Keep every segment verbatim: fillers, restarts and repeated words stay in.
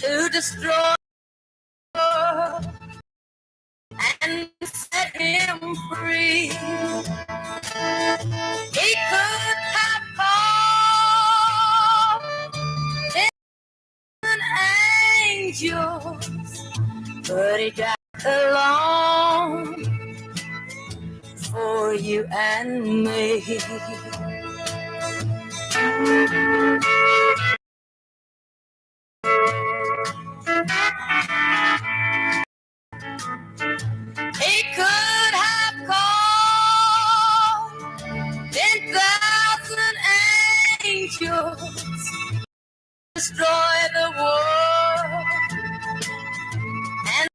to destroy and set him free. He could have called ten angels, but he died alone for you and me. He could have called ten thousand angels, destroy the world and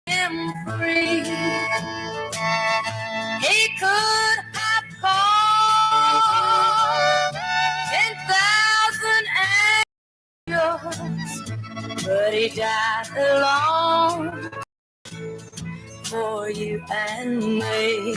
him free. He could have called ten thousand angels, but he died alone for you and me.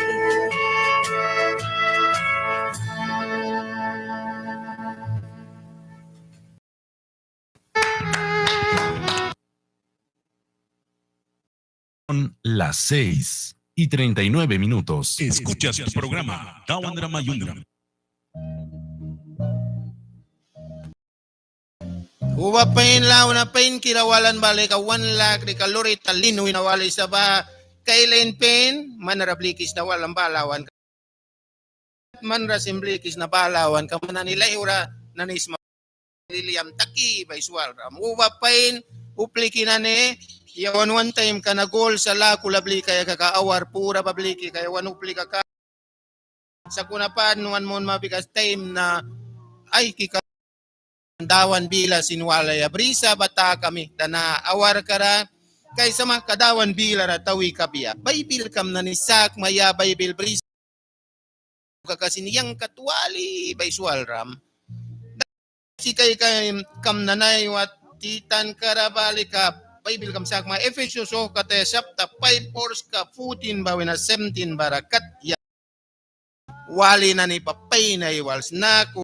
Son las seis y treinta y nueve minutos. Escuchas tu programa Dawan ra Mayunram. Uba pain, lawana painkira walan ba lika wan lakrika lurita lin wina wali sa ba. Kailain pain, man ra blikisna walan ba lawanka. Man ra sin blikisna ba lawanka, man nani laihura nani sma. Liliam taki ba iswalram. Uba pain, upliki nani, yawan wan taimka na gol sa lakula blikaia kaka awar pura ba bliki kaia wan uplika ka. Sakuna pan wan mun ma, bikas taim na aihkika Dawan bila sin walaia brisa ba taka mihta na awarkara. Kaisa mahka Dawan bilara tawi kabia. Baibilkam nani sakma ya Baibil brisa kaka sin yang kat wali ba iswalram. Si kaikai kam na naiwa titankara ba lika Baibilkam sakma Efesus wauhkataya sapta five, verska fourteen ba wina seventeen bara kat ya. Wali nani ba pain aiwal sna ku